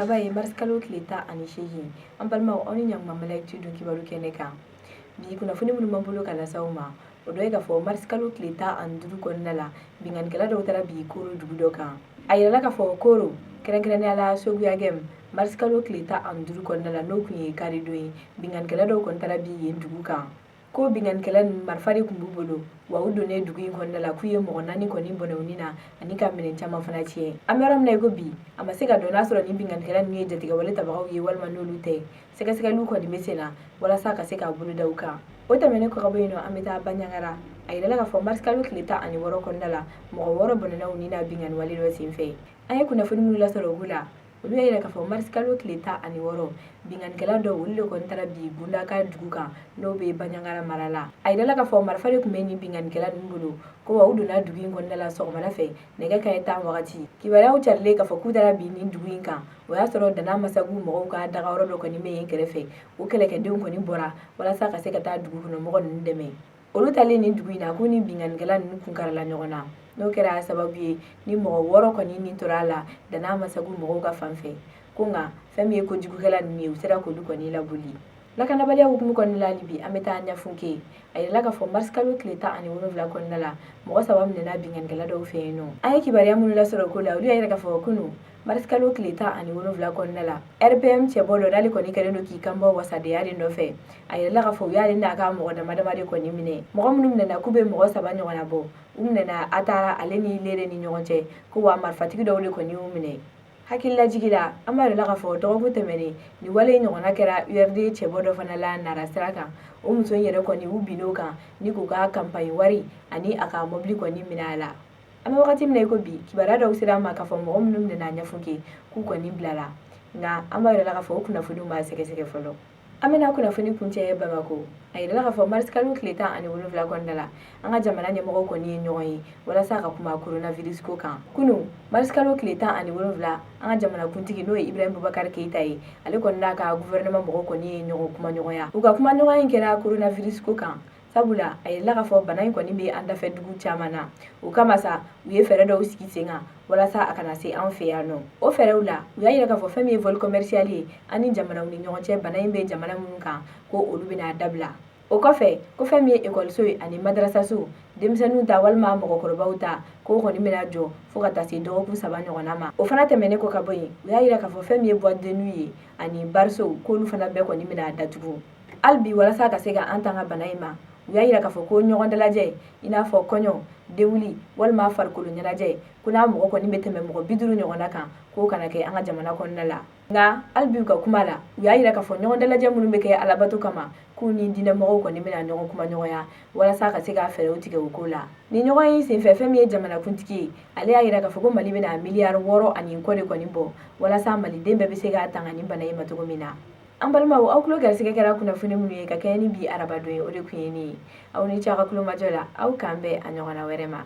Araba ye, marisikalo tile 18. An balimaw, aw ni ɲakuma Mali Actu don kibaru kɛnɛ kan. Bi kunnafoni minnu b'an bolo ka lase aw ma, o dɔ ye k'a fɔ marisikalo tile 15 kɔnɔna la, binkannikɛla dɔw taara bin Koro dugu dɔ kan. A yirala k'a fɔ Koro, kɛrɛnkɛrɛnnenya la Soguyagɛm, marisikalo tile 15 kɔnɔna la, n'o tun ye karidon ye, binkannikɛla dɔw kɔni taara bin yen dugu kan. Ko binkannikɛla ninnu, marifa de tun b'u bolo wa u donnen dugu in kɔnɔna la, k'u ye mɔgɔ naani kɔni bɔnɛ u ni na ani ka minɛn caman fana tiɲɛ. An bɛ yɔrɔ min na i ko bi, a ma se ka dɔn n'a sɔrɔ ni binkannikɛla ninnu ye jatigɛwale tabagaw ye walima n'olu tɛ. Sɛgɛsɛgɛliw kɔni bɛ sen na walasa ka se k'a bolo da u kan. O tɛmɛnen kɔ ka bɔ yen nɔ, an bɛ taa Banjagara. A yirala k'a fɔ marisikalo tile 16 kɔnɔna la, mɔgɔ 6 bɔnɛna u ni na binkanniwale dɔ senfɛ. An ye kunnafoni minnu lasɔrɔ o la, olu y'a yira k'a fɔ marisikalo tile 16, binkannikɛla dɔw, olu de kɔni taara bin Gundaka dugu kan, n'o bɛ Banjagara mara la. A yirala k'a fɔ marifa de tun bɛ nin binkannikɛla ninnu bolo, ko wa u donna dugu in kɔnɔna la sɔgɔmada fɛ nɛgɛ kanɲɛ 10 wagati. Kibaruyaw carilen k'a fɔ k'u taara bin nin dugu in kan, o y'a sɔrɔ Dana Masagu mɔgɔw ka dagayɔrɔ dɔ kɔni bɛ yen kɛrɛfɛ. O kɛlɛkɛdenw kɔni bɔra walasa ka se ka taa dugu kɔnɔ mɔgɔ ninnu dɛmɛ. Olu taalen nin dugu in na, k'u ni binkannikɛla ninnu kun karila ɲɔgɔn na, n'o kɛra sababu ye ni mɔgɔ 6 kɔni ni tora a la Dana Masagu mɔgɔw ka fan fɛ. Ko nka fɛn min ye kojugukɛla ninnu ye, u sera k'olu kɔni laboli. Lakanabaliya hukumu kɔnɔna la, hali bi an bɛ taa Ɲafunke. A yirala k'a fɔ marisikalo tile 17 kɔnɔna la, mɔgɔ 3 minɛna binkannikɛla dɔw fɛ yen nɔ. An ye kibaruya minnu lasɔrɔ o ko la, olu y'a yira k'a fɔ kunun marisikalo tile 17 kɔnɔna la, RPM cɛbɔ dɔ, n'ale kɔni kɛlen don k'i kanbɔ wasadenya de nɔfɛ, a yirala k'a fɔ u y'ale n'a ka mɔgɔ dama dama de kɔni minɛ. Mɔgɔ minnu minɛna, k'u bɛ mɔgɔ 3 ɲɔgɔnna bɔ. U minɛna Atara ale ni Lere ni ɲɔgɔn cɛ, ko wa marifatigi dɔw de kɔni y'u minɛ. Hakililajigi la, an b'a yirala k'a fɔ dɔgɔkun tɛmɛnen, nin wale ɲɔgɔnna kɛra URD cɛbɔ dɔ fana la Nara sira kan. O muso in yɛrɛ kɔni, u binn'o kan ni k'u ka kanpaɲi wari ani a ka mɔbili kɔni minɛ a la. An bɛ wagati min na i ko bi, kibaruya dɔw sera an ma k'a fɔ mɔgɔ minnu minɛna Ɲafunke, k'u kɔni bilala, nka an b'a yirala k'a fɔ o kunnafoniw ma sɛgɛsɛgɛ fɔlɔ. An bɛna kunnafoni kuncɛ Bamakɔ. A yirala k'a fɔ marisikalo tile 17 kɔnɔna la, an ka jamana ɲɛmɔgɔw kɔni ye ɲɔgɔn ye walasa ka kuma coronavirus ko kan. Kunun marisikalo tile 17, an ka jamana kuntigi, n'o ye Ibrahim Boubacar Keita ye, ale kɔni n'a ka gouvernement mɔgɔw kɔni ye ɲɔgɔn kumaɲɔgɔnya. U ka kumaɲɔgɔnya in kɛra coronavirus ko kan, sabula a yirala k'a fɔ bana in kɔni bɛ an dafɛ dugu caman na. O kama sa, u ye fɛɛrɛ dɔw sigi sen kan walasa a kana se an fɛ yan nɔ. O fɛɛrɛw la, u y'a yira k'a fɔ fɛn min ye vol commercial ye an ni jamanaw ni ɲɔgɔn cɛ, bana in bɛ jamana minnu kan, ko olu bɛna dabila. O kɔfɛ, ko fɛn min ye ekɔliso ye ani madarasaso, denmisɛnninw ta walima mɔgɔkɔrɔbaw ta, k'o kɔni bɛna jɔ fo ka taa se dɔgɔkun 3 ɲɔgɔnna ma. O fana tɛmɛnen kɔ ka bɔ yen, u y'a yira k'a fɔ fɛn min ye boîte de nuit ye ani barisow, k'olu fana bɛɛ kɔni bɛna datugu hali bi walasa ka se ka an tanga bana in ma. U y'a yira k'a fɔ ko ɲɔgɔn dalajɛ, i n'a fɔ kɔɲɔ, denwuli walima farikolo ɲɛnajɛ, ko n'a mɔgɔ kɔni bɛ tɛmɛ mɔgɔ 50 ɲɔgɔnna kan, k'o kana kɛ an ka jamana kɔnɔna la. Nka hali bi, u ka kuma la, u y'a yira k'a fɔ ɲɔgɔn dalajɛ minnu bɛ kɛ alabato kama, k'u ni diinɛmɔgɔw kɔni bɛna ɲɔgɔn kumaɲɔgɔnya walasa ka se ka fɛɛrɛw tigɛ o ko la. Ni ɲɔgɔn ye senfɛ, fɛn min ye jamanakuntigi ye, ale y'a yira k'a fɔ ko Mali bɛna miliyari 6 ani kɔ de kɔni bɔ walasa maliden bɛɛ bɛ se ka tanga ni bana in ma cogo min na. An balimaw, aw tulo garisɛgɛ kɛra kunnafoni minnu ye ka kɛɲɛ ni bi arabadon ye, o de tun ye nin ye. Aw ni ce aw ka tulomajɔ la. Aw k'an bɛn a ɲɔgɔnna wɛrɛ ma.